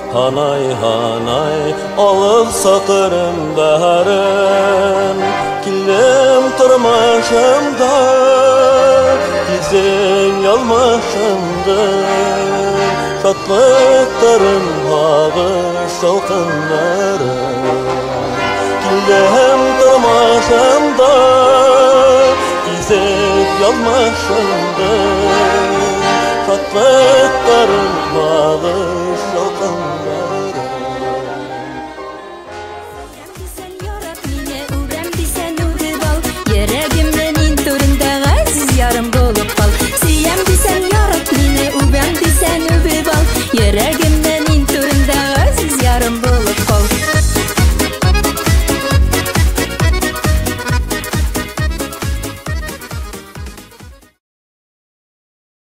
Һанай-һанай алып сатырым бәһәрен. Килдем тормышымда, кизең язмышымды. Шатлыктарым һагыш ялкыннарын. Килдем тормышымда, кизеп язмышымды. Шатлыктарым һагыш